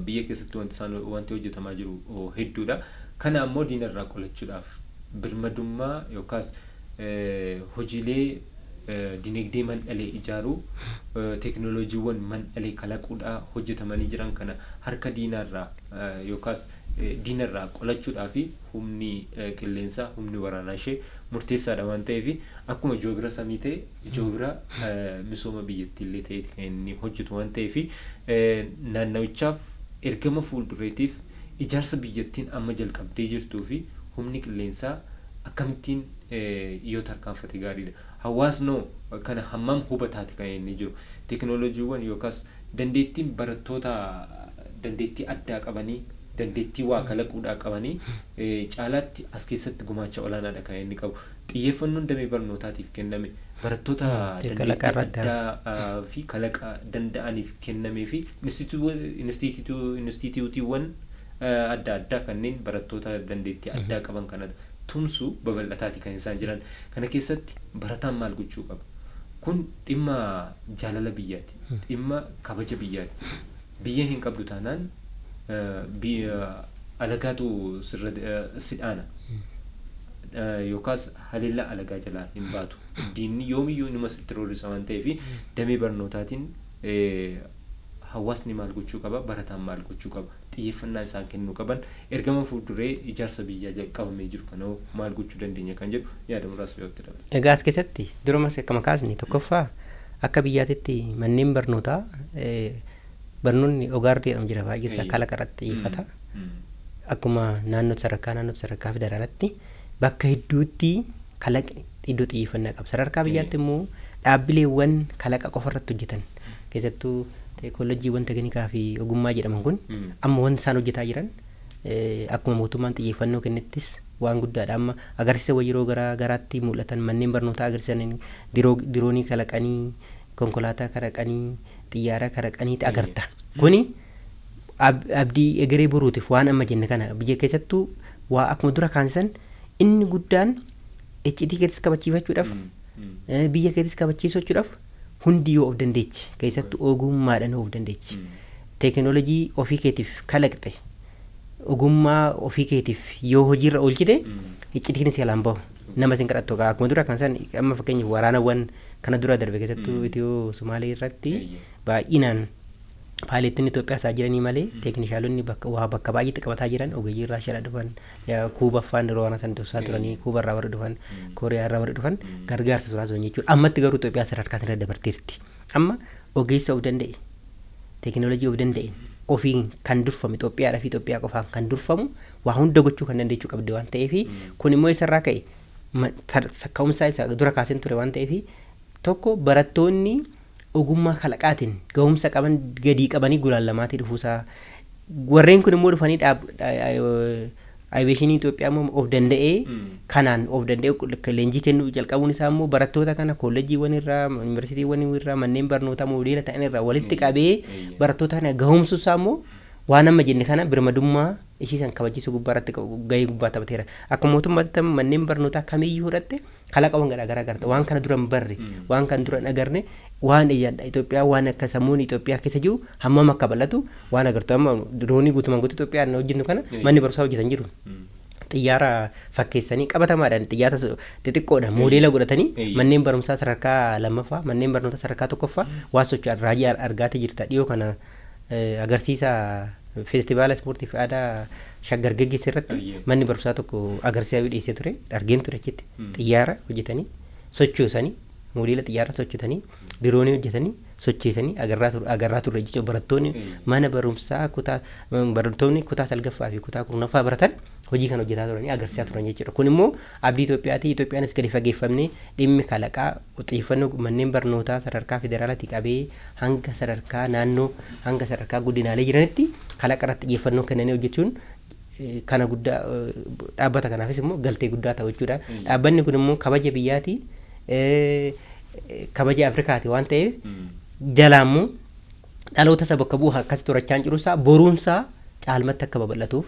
Speaker 1: Biyya keessatti wanti isaan wanti hojjetamaa jiru hedduudha. Kana ammoo diinarraa qolachuudhaaf birmadummaa yookaas hojiilee dinagdee mandhalee ijaaruu, teekinooloojiiwwan mandhalee kalaquudhaa hojjetamanii jiran kana harka diinarraa yookaas diinarraa qolachuudhaa fi humni qilleensaa, humni waraanaa ishee murteessaadha waan ta'eef, akkuma joobira samii ta'e joobira misooma biyyattii illee ta'eeti kan inni hojjetu waan ta'eef, naannawichaaf ergama fuuldureetiif ijaarsa biyyattiin amma jalqabdee jirtuu fi humni qilleensaa akkamittiin yoo tarkaanfate gaariidha. Hawaasnoo kana hammam hubataati kan inni jiru? Teekinooloojiiwwan yookaas dandeettiin barattoota dandeettii addaa qabanii, dandeettii waa kalaquudhaa qabanii caalaatti as keessatti gumaacha olaanaadha kan inni qabu. Xiyyeeffannoon damee barnootaatiif kenname, barattoota dandeettii addaa fi kalaqa danda'aniif kennamee fi inistiitiyuutiiwwan adda addaa kanneen barattoota dandeettii addaa qaban kana tumsu babal'ataati kan isaan jiran. Kana keessatti barataan maal gochuu qaba? Kun dhimma jaalala biyyaati. Dhimma kabaja biyyaati. Biyya hin qabdu taanaan alagaatu sirra si dhaana. Yookaas haleellaa alagaa jalaa hin baatu. Diinni yoomiyyuu inuma sitti roorrisa waan ta'eef, damee barnootaatiin hawaasni maal gochuu qaba? Barataan maal gochuu qaba? Xiyyeeffannaa isaan kennuu qaban, ergama fuulduree ijaarsa biyyaa jalqabamee jiru kana maal gochuu dandeenya kan jedhu yaada muraasa yoo itti dabale.
Speaker 2: Egaa as keessatti durumas akkuma kaasne, tokkoffaa akka biyyaatitti manneen barnootaa, barnoonni ogaardii jedhamu jira, baay'ee isaa kalaqa irratti xiyyeeffata. Akkuma naannoo, sadarkaa naannoo, sadarkaa federaalaatti bakka hedduutti kalaqni iddoo xiyyeeffannaa qaba. Sadarkaa biyyaatti immoo dhaabbileewwan kalaqa qofa irratti hojjetan, keessattuu kolleejjiiwwan teknikaa fi ogummaa jedhaman kun, amma wanti isaan hojjetaa jiran akkuma mootummaan xiyyeeffannoo kennettis waan guddaadha. Amma agarsiisa yeroo garaa garaatti mul'atan, manneen barnootaa agarsiisan, diroonii kalaqanii, konkolaataa kalaqanii, xiyyaara kalaqaniiti agarta. Kuni abdii egeree boruutiif waan amma jenne kana biyya keessattuu waa akkuma dura kaansan, inni guddaan iccitii keetis kabachiifachuudhaaf, biyya keetis kabachiifachuudhaaf, hundi yoo of dandeeche, keessattuu ogummaadhaan of dandeeche, teekinooloojii ofii keetiif kalaqxe Ogummaa ofii keetiif yoo hojiirra oolchite iccitiin si alaan bahu. Nama sin kadhattu akkuma dura kan isaan amma fakkeenyaaf waraanawwan kana dura darbe keessattuu Itiyoo Sumaalee irratti baay'inaan paayileettiin Itoophiyaa isaa jiranii malee teeknishaalonni bakka waa bakka baay'eetti qabataa jiran ogeeyyii Raashiyaadhaa dhufan, Kuubaffaan yeroo waraana sana dursaa turanii, Kuubarraa warri dhufan, Kooriyaa irraa warri dhufan gargaarsa turaa turan jechuudha. Ammatti garuu Itoophiyaa sadarkaa sanarra dabarteerti. Amma ogeessa of danda'e, teekinooloojii of danda'e, ofiin kan durfamu, Itoophiyaadhaa fi Itoophiyaa qofaan kan durfamu waa hunda gochuu kan dandeechuu qabdi waan ta'eef, kun immoo isarraa ka'e ka'umsaa isa dura kaaseen ture waan ta'eef, tokko barattoonni ogummaa kalaqaatiin gahumsa qaban gadii qabanii gulaallamaatii dhufuusaa, warreen kun immoo dhufanii aviyeeshinii Itoophiyaa immoo of danda'ee kanaan of danda'ee leenjii kennuu jalqabuun isaa immoo barattoota kana kolleejjiiwwan irraa, yuunivarsiitiiwwan irraa, manneen barnootaa moodeela ta'an irraa walitti qabee barattoota kana gahumsuu isaa immoo waan amma jenne kana birmadummaa ishii san kabachiisuu gubbaa irratti gahee gubbaa taphateera. Akka mootummaatti manneen barnootaa kamiyyuu fudhatte kalaqawwan garaagaraa agarta. Waan kana dura hin barre, waan kana dura hin agarre, waan Itoophiyaa waan akka sammuun Itoophiyaa keessa jiru hammam akka bal'atu waan agartu. Amma diroonii guutumaan guutuu Itoophiyaan hojjennu kana manni barumsaa hojjetan jiru. Xiyyaara fakkeessanii qabatamaadhaan xiyyaara xixiqqoodha moodeela godhatanii manneen barumsaa sadarkaa lammaffaa, manneen barnootaa sadarkaa tokkoffaa waan socho'an raajii argaatee jirta. Dhiyoo kana agarsiisa feestivaala ispoortii fi aadaa Shaggar geggeesse irratti manni barumsaa tokko agarsiisa dhiyeessee ture, argeen ture. Achitti xiyyaara hojjetanii sochoosanii, moodeela xiyyaara sochotanii, diroonii hojjetanii socheessanii agarraa turre jechuudha. Barattoonni mana barumsaa kutaa, barattoonni kutaa salgaffaa fi kutaa 10ffaa baratan hojii kana hojjetaa turanii agarsiisaa turan jechuudha. Kun immoo abdii Itoophiyaati. Itoophiyaanis gadi fageeffamnee dhimmi kalaqaa xiyyeeffannoo manneen barnootaa sadarkaa federaalaatii qabee hanga sadarkaa naannoo, hanga sadarkaa godinaalee jiranitti kalaqa irratti xiyyeeffannoo kennanii hojjechuun kana guddaa dhaabbata kanaafis immoo galtee guddaa ta'u jechuudha. Dhaabbanni kun immoo kabaja biyyaati, kabaja Afrikaati waan ta'eef, jalaa immoo dhaloota isa bakka bu'u akkas turachaa jirusaa boruunsaa caalmatti akka babal'atuuf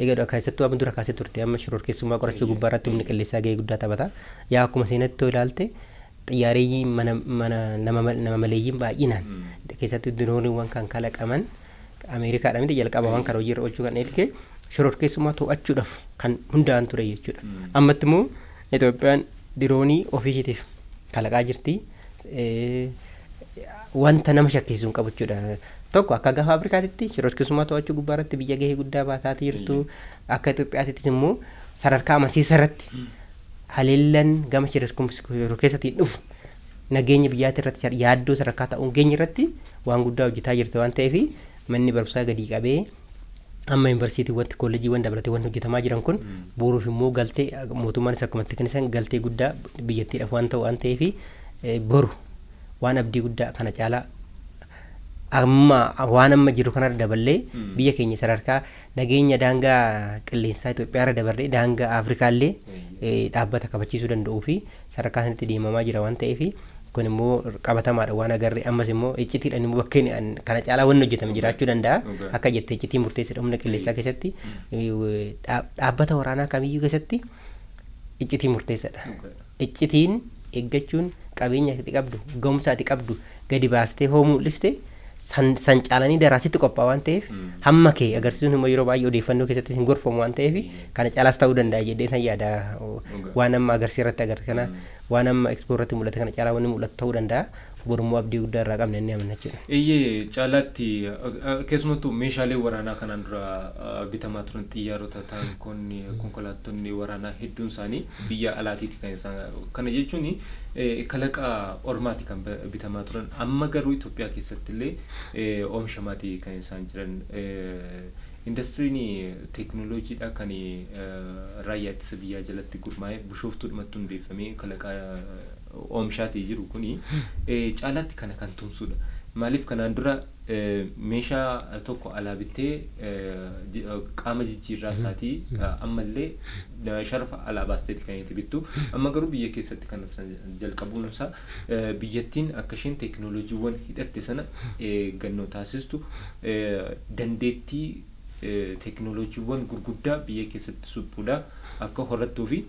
Speaker 2: egaa keessattuu amma dura kaasee turte, amma shororkeessummaa qorachuu gubbaa irratti humni qilleensaa gahee guddaa taphata. Yaa akkuma seenatti ilaalte xiyyaarri mana mana nama maleeyyiin baay'inaan keessattuu dirooniiwwan kan kalaqaman Ameerikaadha miti? Jalqaba waan kana hojiirra oolchuu kan eegale shororkeessummaa to'achuudhaaf kan hundaa'an ture jechuudha. Ammatti immoo Itoophiyaan diroonii ofii isheetiif kalaqaa jirti. Wanta nama shakkisiisu hin qabu jechuudha. Tokko akka gaafa Afrikaatitti shororkeessummaa to'achuu gubbaa irratti biyya gahee guddaa baataa jirtu. Akka Itoophiyaatittis immoo sadarkaa amansiisaa irratti haleellan gama shororkeessatiin dhufu nageenya biyyaatti irratti yaaddoo sadarkaa ta'uun keenya irratti waan guddaa hojjetaa jirti waan ta'eef, manni barumsaa gadi qabee amma yuunivarsiitiiwwan, kolleejiiwwan dabalatee wanti hojjetamaa jiran kun boruuf immoo galtee mootummaanis akkuma itti kennisan galtee guddaa biyyattiidhaaf waan ta'u waan ta'eef, boru waan abdii guddaa kana caalaa amma waan amma jiru kanarra daballee biyya keenya sadarkaa nageenya daangaa qilleensaa Itoophiyaa irra dabarree daangaa Afrikaallee dhaabbata kabachiisuu danda'uu fi sadarkaa sanatti deemamaa jira waan ta'eef, kun immoo qabatamaadha waan agarre. Ammas immoo iccitiidhaan immoo bakkeen kana caalaa wanni hojjetame jiraachuu danda'a. Akka jette iccitiin murteessadha. Humna qilleensaa keessatti, dhaabbata waraanaa kamiyyuu keessatti iccitiin murteessadha. Iccitiin eeggachuun qabeenya ati qabdu, ga'umsa ati qabdu gadi baastee hoo mul'iste san caalanii daraasitti qophaa'a waan ta'eef, hamma kee agarsiisuun immoo yeroo baay'ee odeeffannoo keessatti hin gorfamu waan ta'eef, kana caalaas ta'uu danda'a jedhee san yaada. Waan amma agarsiisa irratti agarre kana, waan amma expo irratti mul'ate kana caalaa wanni mul'atu ta'uu danda'a. Borummoo abdii guddaa irraa qabna inni amanna jechuudha.
Speaker 1: Eeyyee, caalaatti keessumattuu meeshaalee waraanaa kanaan dura bitamaa turan, xiyyaarota, taankonni, konkolaattonni waraanaa hedduun isaanii biyya alaatiiti kan isaan, kana jechuun kalaqa ormaati kan bitamaa turan. Amma garuu Itoophiyaa keessatti illee oomishamaati kan isaan jiran. Indastiriin teekinooloojiidha kan raayyaa ittisa biyyaa jalatti gurmaa'ee Bishooftuudhumatti hundeeffamee kalaqa oomishaatii jiru kuni caalaatti kana kan tumsudha. Maaliif, kanaan dura meeshaa tokko alaa bittee qaama jijjiirraa isaatii ammallee sharafa alaa baasteeti kan itti bittu. Amma garuu biyya keessatti kana jalqabuun isaa biyyattiin akka isheen teekinooloojiiwwan hidhatte sana eeggannoo taasistu, dandeettii teekinooloojiiwwan gurguddaa biyya keessatti suphuudha akka horattuu fi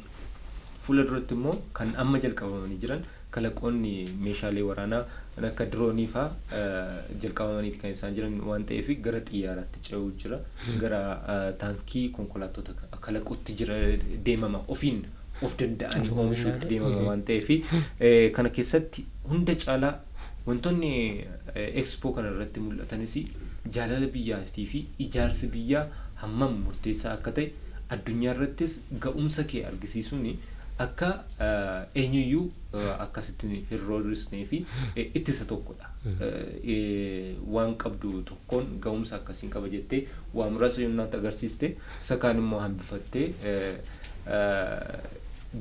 Speaker 1: fuula duratti immoo kan amma jalqabamanii jiran Kalaqoonni meeshaalee waraanaa kan akka diroonii fa'aa jalqabamaniiti kan isaan jiran waan ta'eef gara xiyyaaraatti ce'uu jira. Gara taankii, konkolaattota kalaquutti jira deemama, ofiin of danda'anii oomishuutti deemama waan ta'eef, kana keessatti hunda caalaa wantoonni expo kana irratti mul'atanis jaalala biyyaatii fi ijaarsi biyyaa hammam murteessaa akka ta'e, addunyaa irrattis ga'umsa kee argisiisuun akka eenyuyyuu akkasitti hin roorrisnee fi ittisa tokkodha. Waan qabdu tokkoon ga'umsa akkasiin qaba jettee waa muraasa yonnaatti agarsiiste, isa kaan immoo hambifattee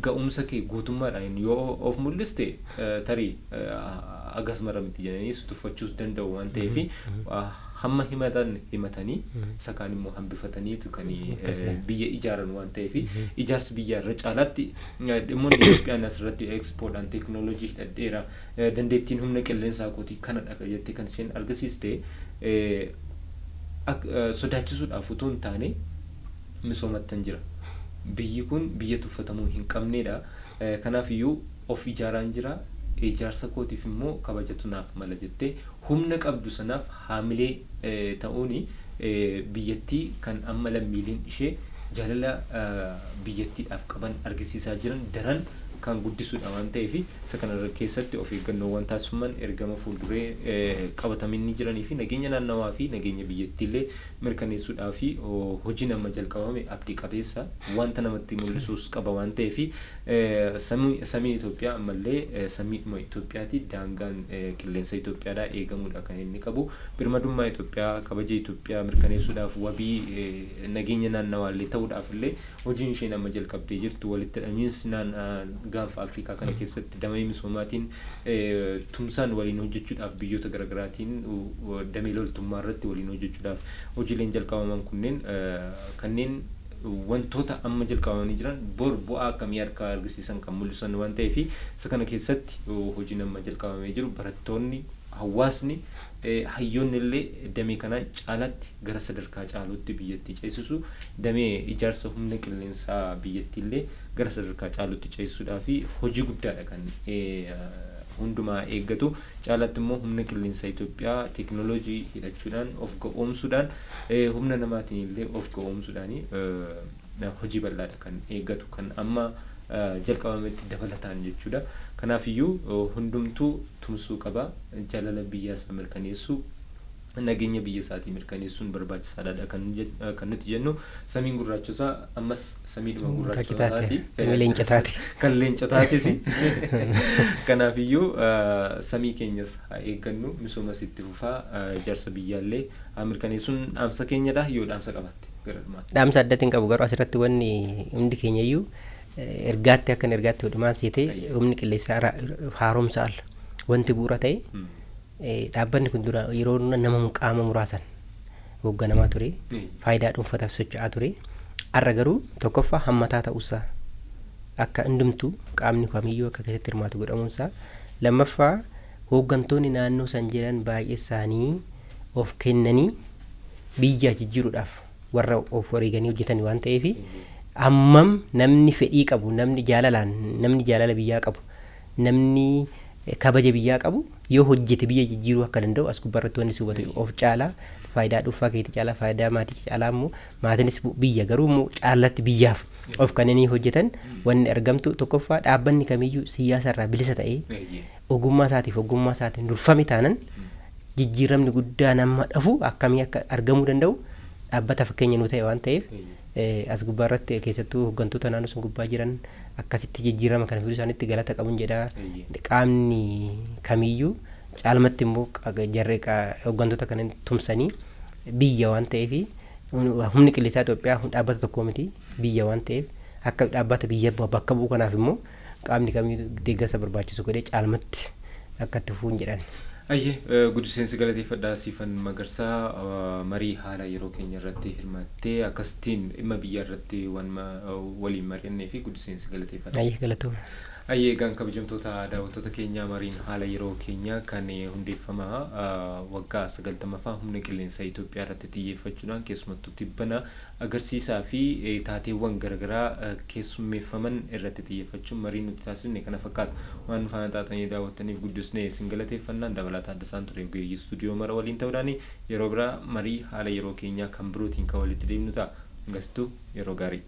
Speaker 1: ga'umsa kee guutummaadhaan yoo of mul'iste, tarii agas mara miti jedhanii si tuffachuus danda'u waan ta'eef, hamma himatan himatanii isa kaan immoo hambifataniitu kan biyya ijaaran waan ta'eef, ijaarsi biyyaa irra caalaatti dhimmoonni Itoophiyaan asirratti expoodhaan teekinooloojii hidhadheera, dandeettiin humna qilleensaa kootii kanadha jettee kan isheen argisiiste sodaachisuudhaaf utuu hin taane, misoomattan jira. Biyyi kun biyya tuffatamuu hin qabnedha. Kanaaf iyyuu of ijaaraan jira. Ijaarsa kootiif immoo kabajatu naaf mala jettee humna qabdu sanaaf haamilee ta'uun biyyattii kan amma lammiileen ishee jaalala biyyattiidhaaf qaban argisiisaa jiran daran kan guddisuudha waan ta'eef, isa kana keessatti of eeggannoowwan taasifaman, ergama fuulduree qabatamanii jiranii fi nageenya naannawaa fi nageenya biyyattiillee mirkaneessuudhaa fi hojiin amma jalqabame abdii qabeessa wanta namatti mul'isuus qaba waan ta'eef, samiin Itoophiyaa ammallee samiidhuma Itoophiyaati. Daangaan qilleensa Itoophiyaadhaa eegamuudha kan inni qabu. Birmadummaa Itoophiyaa, kabaja Itoophiyaa mirkaneessuudhaaf, wabii nageenya naannawaallee ta'uudhaaf illee hojiin isheen amma jalqabdee jirtu, walitti hidhamiinsi gaanfa Afrikaa kana keessatti damee misoomaatiin tumsaan waliin hojjechuudhaaf, biyyoota garaagaraatiin damee loltummaa irratti waliin hojjechuudhaaf hojiileen jalqabaman kunneen, kanneen wantoota amma jalqabamanii jiran bor bu'aa akkamii harka argisiisan kan mul'isan waan ta'eef, isa kana keessatti hojiin amma jalqabamee jiru barattoonni, hawaasni, hayyoonni illee damee kanaan caalaatti gara sadarkaa caaluutti biyyattii ceesisu, damee ijaarsa humna qilleensaa biyyattii illee gara sadarkaa caaluutti ceesisuudhaa fi hojii guddaadha kan hundumaa eeggatu. Caalaatti immoo humna qilleensaa Itoophiyaa teekinooloojii hidhachuudhaan, of ga'oomsuudhaan, humna namaatiin illee of ga'oomsuudhaan hojii bal'aadha kan eeggatu, kan amma jalqabametti dabalataan jechuudha. Kanaaf iyyuu hundumtuu tumsuu qaba. Jaalala biyyaa isaa mirkaneessuu, nageenya biyya isaatii mirkaneessuun barbaachisaadha kan nuti jennu. Samiin gurraachotaa ammas samiidhuma gurraachotaati.
Speaker 2: Samii leencotaati.
Speaker 1: Kan leencotaatis. Kanaaf iyyuu samii keenyas haa eeggannu, misoomas itti fufaa, ijaarsa biyyaallee haa mirkaneessuun dhaamsa keenyadha. Yoo dhaamsa qabaatte gara dhumaatti.
Speaker 2: Dhaamsa addatti hin qabu, garuu asirratti wanni hundi keenya iyyuu ergaatti akkan ergaatti hodhumaan seetee humni qilleensaa haaromsa ala wanti bu'uura ta'e, dhaabbanni kun dura yeroo nama qaama muraasan hoogganamaa ture, faayidaa dhuunfataaf socho'aa ture. Har'a garuu tokkoffaa hammataa ta'uusaa, akka hundumtuu qaamni kamiyyuu akka keessatti hirmaatu godhamuunsaa, lammaffaa hooggantoonni naannoo san jiran baay'ee isaanii of kennanii biyya jijjiiruudhaaf warra of wareeganii hojjetan waan ta'eef, hammam namni fedhii qabu, namni jaalalaan, namni jaalala biyyaa qabu, namni kabaja biyyaa qabu yoo hojjete biyya jijjiiruu akka danda'u as gubbaarratti wanni si hubatu, of caalaa, faayidaa dhuunfaa keetii caalaa, faayidaa maatii caalaa immoo, maatiinis biyya, garuu immoo caalatti biyyaaf of kanneen hojjetan wanni argamtu. Tokkoffaa dhaabbanni kamiyyuu siyaasa irraa bilisa ta'ee ogummaa isaatiin durfame taanan jijjiiramni guddaan amma dhufu akkamii akka argamuu danda'u dhaabbata fakkeenya nu ta'e waan ta'eef, as gubbaarratti keessattuu hooggantoota naannoo sun gubbaa jiran akkasitti jijjiirama kana fiduu isaaniitti galata qabun jedha. Qaamni kamiyyuu caalmatti immoo jarree hooggantoota kana tumsanii biyya waan ta'eef, humni qilleensaa Itoophiyaa dhaabbata tokko miti, biyya waan ta'eef, akka dhaabbata biyya bakka bu'u kanaaf immoo qaamni kamiyyuu deeggarsa barbaachisu godhee caalmatti akka itti fufuun jedhan.
Speaker 1: Ayyee, guddiseensi galateeffadhaa. Siifan Magarsaa, marii haala yeroo keenya irratti hirmaattee akkasittiin dhimma biyyaa irratti waan waliin mari'annee fi guddiseensi galateeffadha.
Speaker 2: Ayyee, galatooma.
Speaker 1: Ayyee, egaan kabajamtoota daawwattoota keenyaa, mariin haala yeroo keenyaa kan hundeeffama waggaa 90ffaa humna qilleensaa Itoophiyaa irratti xiyyeeffachuudhaan, keessumattuu tibbana agarsiisaa fi taateewwan garaagaraa keessummeeffaman irratti xiyyeeffachuun marii nuti taasifne kana fakkaata. Waan nu faana taatanii daawwattaniif guddisnee isin galateeffannaan dabalataa Taaddasaan ture ogeeyyii istuudiyoo mara waliin ta'uudhaan. Yeroo biraa marii haala yeroo keenyaa kan birootiin kan walitti deemnu ta'a. Hangasittuu yeroo gaarii.